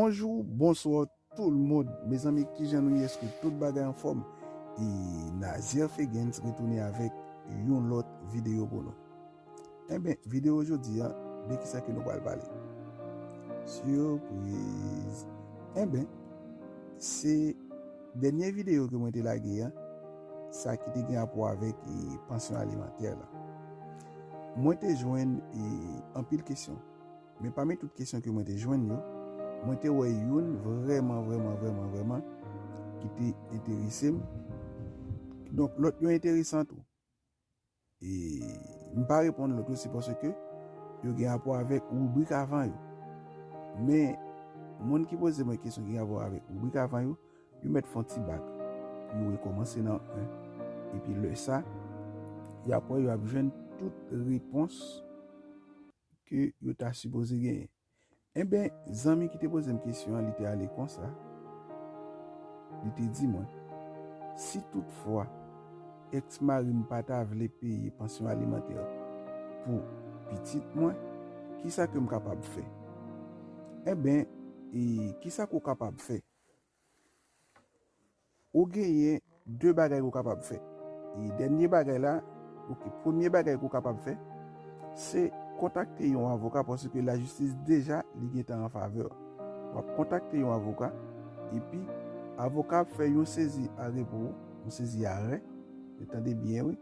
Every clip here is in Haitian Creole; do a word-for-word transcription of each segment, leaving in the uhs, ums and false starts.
Bonjou, bonswa tout moun. Mezanmi, kijan nou ye? Èske tout bagay anfòm? E Nazier Fegens retounen avèk yon lòt videyo pou nou. Enben, videyo jodi a, de kisa ke nou pral pale? Sipriz! Enben, se dènye videyo ke mwen te lage a, sa ki te gen rapò avèk, e, pansyon alimantè la. Mwen te jwenn, e, anpil kesyon. Men pami tout kesyon ke mwen te jwenn yo, mwen te wè youn vrèman, vrèman, vrèman, vrèman ki te enterese m. Donk, lòt yo enteresan tou. E m pa reponn lòt yo, se paske yo gen rapò avèk ribrik avan yo. Men, moun ki poze mwen kesyon ki gen rapò avèk ribrik avan yo, yo mèt fè yon ti bak. Yo rekòmanse nan en. Epi lè sa, y ap wè yo ap jwenn tout repons ke yo ta sipoze genyen. Enben, zanmi ki te poze m kesyon an, li te ale konsa. Li te di mwen, si toutfwa èks mari m pa ta vle peye pansyon alimantè pou pitit mwen, kisa ke m kapab fè? Enben, e kisa ke w kapab fè? Ou genyen de bagay ke w kapab fè. E dènye bagay la, oke, premye bagay ke w kapab fè, se kontakte yon avoka, paske lajistis deja li gentan an favè w. W ap kontakte yon avoka, epi avoka ap fè yon sezi arè pou ou, yon sezi arè, ou tande byen, wi,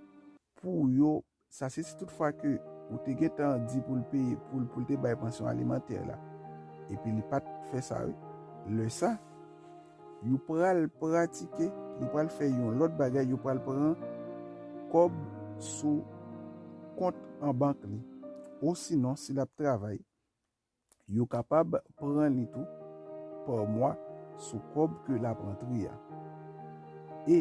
pou yo, sa se si toutfwa ke ou te gentan di pou l peye, pou l, pou l te bay pansyon alimantè la, epi li pa t fè sa, wi. Lè sa, yo pral pratike, yo pral fè yon lòt bagay, yo pral pran kòb sou kont an bank li. Osinon, si l ap travay, yo kapab pran li tou pa mwa sou kòb ke l ap rantre a. E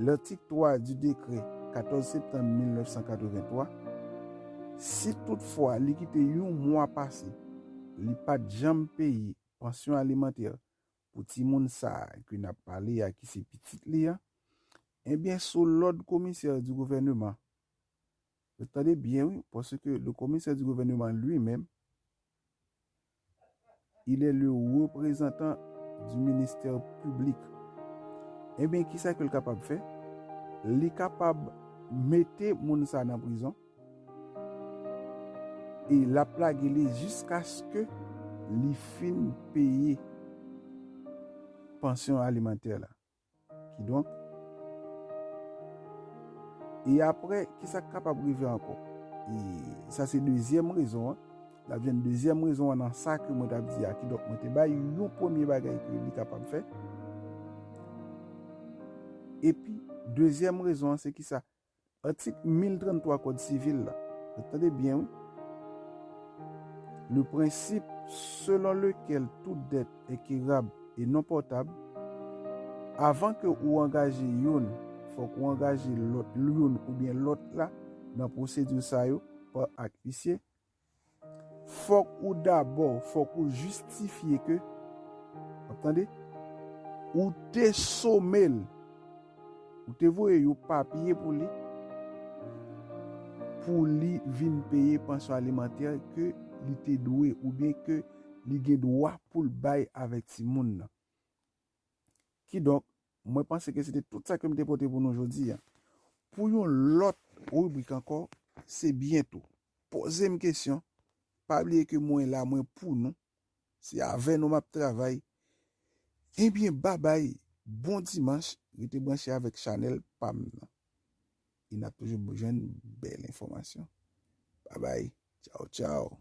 lantik twa di dekrè katòz septanm mil nèf san katrevenntwa, si toutfwa li kite yon mwa pase, li pa t janm peye pansyon alimantè pou timoun sa a ke n ap pale a, ki se pitit li a, enben, sou lòd komisè di gouvèneman, tande byen, wi, paske le commissaire du gouvernement lui-même, il est le représentant du ministère public. Enben, kisa ke l kapab fè? Li kapab mete moun sa nan prizon e l ap lage li jiskaske li fin peye pansyon alimantè la. Kidonk, e apre, kisa k kapab rive ankò? E sa se dezyèm rezon an. N ap jwenn dezyèm rezon an nan sa ke mwen t ap di a. Kidonk, mwen te bay yon premye bagay ke li kapab fè. Epi, dezyèm rezon an, se kisa? Atik mil tranntwa Kòd sivil la. Tande byen, wi. Le principe selon lequel toute dette est quérable et non portable, avan ke ou angaje youn, fòk ou angaje lòt, youn oubyen lòt la, nan pwosedi sa yo, pa ak isye. Fòk ou dabò, fòk ou jistifye ke, w ap tande, ou te some l, ou te voye yon papye pou li, pou li vin peye pansyon alimantè ke li te dwe oubyen ke li gen dwa pou l bay avèk timoun nan. Kidonk, mwen panse ke se te tout sa ke m te pote pou nou jodi a. Pou yon lòt ribrik ankò, se byento. Poze m kesyon. Pa bliye ke mwen la, mwen pou nou. Se avè nou m ap travay. Ebyen, babay. Bon dimanch. Rete branche avèk chanèl pa m nan. E n ap toujou jwenn bèl enfòmasyon. Babay. Tchaw, tchaw.